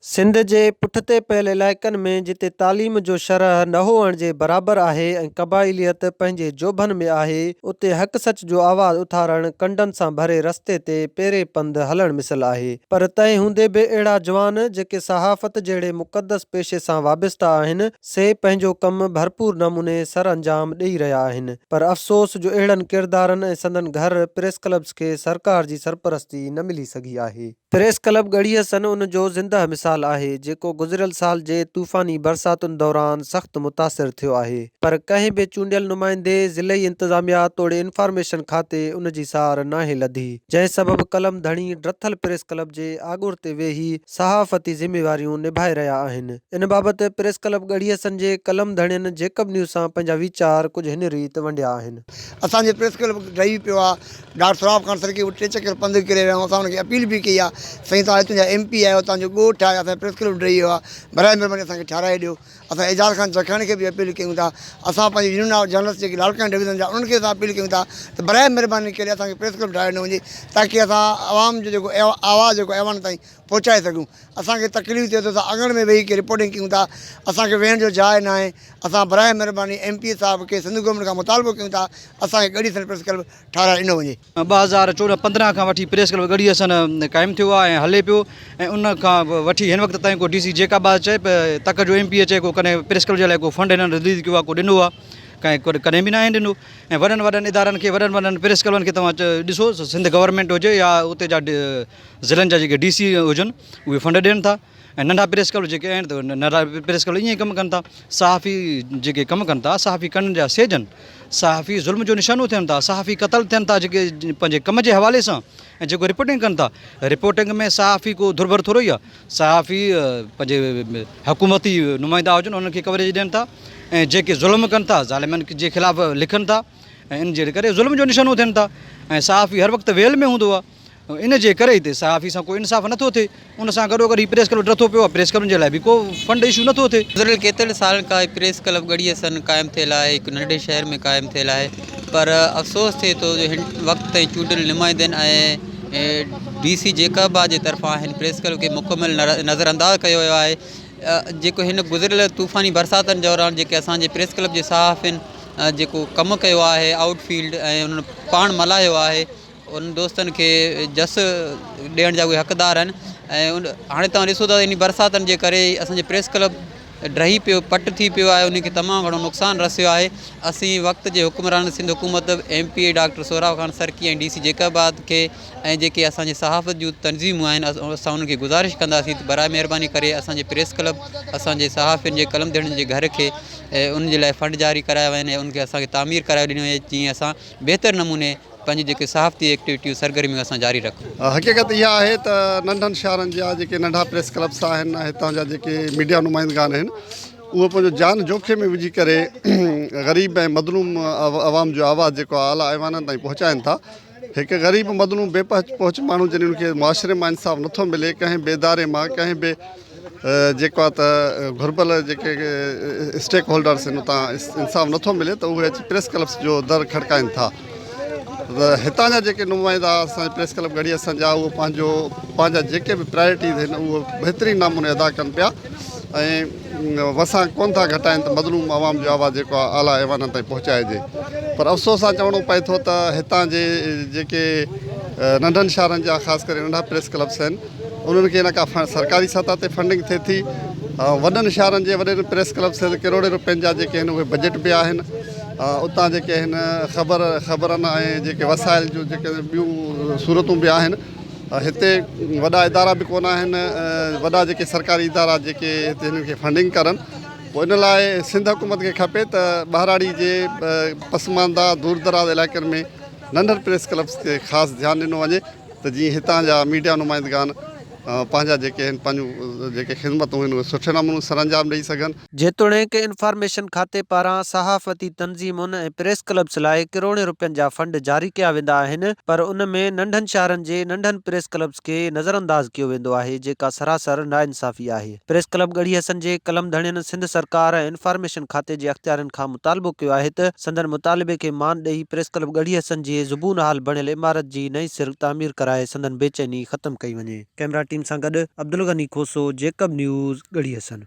سنڌ جي پٺتي پيل علائقن ۾ جتي تعليم جو شرح نه هئڻ جي برابر آهي ۽ قبائليت پنهنجي جوڀن ۾ آهي، اتي حق سچ جو آواز اٿارڻ ڪنڊن سان ڀري رستي تي پيرين پنڌ هلڻ مثل آهي. پر تنهن هوندي به اهڙا جوان جيڪي صحافت جهڙي مقدس پيشي سان وابسته آهن، سي پنهنجو ڪم ڀرپور نموني سرانجام ڏئي رهيا آهن. پر افسوس جو اهڙن ڪردارن ۽ سندن گهر پريس ڪلبز کي سرڪار جي سرپرستي نه ملي سگهي آهي. پريس ڪلب ڳڙهي حسن ان جو زندهه مثال آهي، جيڪو گذريل سال جي طوفاني برساتن دوران سخت متاثر ٿيو آهي، پر ڪنهن به چونڊيل نمائندي، ضلعي انتظاميا توڙي انفارميشن کاتي ان جي سار ناهي لڌي، جنهن سبب قلم ڌڻي ڊٿل پريس ڪلب جي آڳر تي ويهي صحافتي ذميواريون نڀائي رهيا آهن. ان بابت پريس ڪلب ڳڙهي حسن جي قلم ڌڻين جيڪب نيوز سان پنهنجا ويچار ڪجهه هن ريت ونڊيا آهن. اسان جي پريس ڪلب ڊهي پيو آ ڊاڪٽر سهراب خان سرڪي وٽ ٽي چڪر پنڌ ڪري ويا آهيون اسان ان کي اپيل به ڪئي آ سائين توهان هتان جا ايم پي آهيو توهان جو ڳوٺ آهي اسان جو پريس ڪلب ڊهي ويو آ برائي مهرباني اسان کي ٺهرائي ڏيو اسان اعجاز خان جکياڻي کي به اپيل ڪيون ٿا اسان پنهنجي يونين آف جرنلسٽ جيڪي لاڙڪاڻي ڊويزن جا انهن کي اسان اپيل ڪيون ٿا ته برائي مهرباني ڪري اسان کي پريس ڪلب ٺاهي ڏنو وڃي تاڪي اسان عوام جو جيڪو آواز جيڪو ايوان تائين پهچائي سگهون اسان کي تڪليف ٿئي ٿو اسان اڱڻ ۾ ويهي ڪري رپورٽنگ ڪيون ٿا اسان کي ويهڻ جو جاء ناهي اسان براء مهرباني ايم پي اي صاحب کي سنڌ گورنمينٽ کان مطالبو ڪيون ٿا اسان کي ڳڙهي حسن پريس ڪلب ٺاهرائي ڏنو وڃي. 2014 15 کان وٺي پريس ڪلب ڳڙهي حسن قائم ٿيو آهي ۽ هلي پيو ۽ ان کان وٺي هن وقت تائين ڪو ڊي سي جيڪب آباد چئي تڪ جو ايم پي اي چئي ڪو ڪڏهن پريس ڪلب جي لاء ڪو فنڊ هنن رليز ڪيو آهي ڪو ڏنو آهي ڪنهن ڪڏهن به ناهي ڏنو ۽ وڏن وڏن ادارن کي وڏن وڏن پريس ڪلبن کي توهان ڏسو سنڌ گورنمينٽ هجي يا اتي جا ضلعن جا جيڪي ڊي سي هجن اهي فنڊ ڏين ٿا ۽ ننڍا پريس ڪلب جيڪي آهن ته ننڍا پريس ڪلب ائين ئي ڪم ڪن ٿا صحافي جيڪي ڪم ڪن ٿا صحافي ڪنن جا سيجن صحافي ظلم جو نشانو ٿين ٿا صحافي قتل ٿين ٿا جيڪي پنهنجي ڪم جي حوالي سان ۽ جيڪو رپورٽنگ ڪن ٿا رپورٽنگ ۾ صحافي ڪو ڌرڀر ٿورو ئي آهي صحافي پنهنجي حڪومتي نمائندا هجن انهن کي ڪوريج ڏين ٿا ۽ جيڪي ظلم ڪن ٿا ظالمن جي خلاف لکن ٿا ۽ ان جي ڪري ظلم جو نشانو ٿين ٿا ۽ صحافي هر وقت ويل ۾ هوندو آهي ان جي ڪري هتي صحافي سان ڪو انصاف نٿو ٿئي ان سان گڏو گڏ هي پريس ڪلب ڊٿو پيو آهي پريس ڪلبن جي لاء به ڪو فنڊ اشو نٿو ٿئي. گذريل ڪيترن سالن کان هي پريس ڪلب ڳڙهي حسن قائم ٿيل آهي هڪ ننڍڙي شهر ۾ قائم ٿيل آهي پر افسوس ٿئي ٿو جو هن وقت تائين چونڊيل نمائندن ۽ ڊي سي جيڪب آباد جي طرفان هن پريس ڪلب کي مڪمل نظر انداز ڪيو ويو آهي جيڪو هن گذريل طوفاني برساتن دوران جيڪي اسان جي پريس ڪلب جي صحافين جيڪو ڪم ڪيو آهي آئوٽ فيلڊ ۽ انهن پاڻ ملهايو آهي انهن دوستن کي جس ڏيڻ جا اهي حقدار آهن ۽ هاڻي توهان ڏسو ٿا ان برساتن جي ڪري اسانجي پريس ڪلب ڊهي پيو پٽ ٿي پيو آهي ان کي تمام گهڻو نقصان رسيو آهي اسين وقت جي حڪمران سنڌ حڪومت M P A doctor Sohrab Khan Sarki ۽ D C Jacobabad کي ۽ جيڪي اسانجي صحافت جون تنظيمون آهن اسان انهن کي گذارش ڪنداسين ته برائي مهرباني ڪري اسانجي پريس ڪلب اسانجي صحافين جي قلم ڌڻين جي گهر کي ان جي لاء فنڊ جاري ڪرايا وڃن ۽ ان کي اسانکي تعمير ڪرائي ڏنو وڃي جيئن اسان بهتر نموني پنهنجون جيڪي صحافتي ايڪٽيوٽيون سرگرميون اسان جاري رکون. حقيقت اها آهي ته ننڍن شهرن جا جيڪي ننڍا پريس ڪلبس آهن ۽ هتان جا جيڪي ميڊيا نمائندگان آهن اهي پنهنجو جان جوکي ۾ وجهي ڪري غريب ۽ مظلوم عوام جو آواز جيڪو آهي اعليٰ ايوانن تائين پهچائن ٿا. هڪ غريب مظلوم بي پهچ پهچ ماڻهو جڏهن ان کي معاشري مان انصاف نٿو ملي ڪنهن به اداري مان ڪنهن به جيڪو آهي ته گهربل جيڪي اسٽيڪ هولڊرس آهن اتان انصاف نٿو ملي ته اهي اچي پريس ڪلبس جو در کڙڪائن ٿا ته هتان جا جيڪي نمائندا اسان پريس ڪلب ڳڙهي اسان جا اهو پنهنجو پنهنجا جيڪي به پرائرٽيز آهن اهو بهترين نموني ادا ڪن پيا ۽ وسان ڪونه ٿا گهٽائن ته مظلوم عوام جو آواز جيڪو آهي اعليٰ ايوانن تائين پهچائجي پر افسوس سان چوڻو پئي ٿو ته هتان جي جيڪي ننڍن شهرن جا خاص ڪري ننڍا پريس ڪلبس آهن انهن کي نه ڪا سرڪاري سطح تي فنڊنگ ٿئي ٿي وڏن شهرن جي وڏن پريس ڪلبس تي ڪروڙين روپين جا جيڪي آهن اهي بجيٽ به آهن اتان جيڪي آهن خبر خبرن ۽ جيڪي وسائل جون جيڪي ٻيون صورتون به آهن هتي وڏا ادارا به ڪونه آهن وڏا جيڪي سرڪاري ادارا جيڪي هتي هنن کي فنڊنگ ڪرن پوء ان لاء سنڌ حڪومت کي کپي ته ٻهراڙي جي پسمانده دور دراز علائقن ۾ ننڍن پريس ڪلبس تي خاص ڌيان ڏنو وڃي ته جيئن هتان جا ميڊيا نمائندگان پنهنجا جيڪي آهن پنهنجون جيڪي خدمتون آهن اهي سٺي نموني سرانجام ڏئي سگهن. جيتوڻيڪ انفارميشن کاتي پاران صحافتي تنظيمن ۽ پريس ڪلبس لاء ڪروڙين روپين جا فنڊ جاري ڪيا ويندا آهن پر ان ۾ ننڍن شهرن جي ننڍن پريس ڪلبس کي نظرانداز ڪيو ويندو آهي جيڪا سراسر ناانصافي آهي. پريس ڪلب ڳڙهي حسن جي قلم ڌڻين سنڌ سرڪار ۽ انفارميشن کاتي جي اختيارين کان مطالبو ڪيو آهي ته سندن مطالبي کي مان ڏئي پريس ڪلب ڳڙهي حسن جي زبون حال بڻيل عمارت جي نئين سر تعمير ڪرائي سندن بيچيني ختم ڪئي وڃي. Camera team. ٽيم سان گڏ عبدالغني کوسو، جيڪب نيوز، ڳڙهي حسن.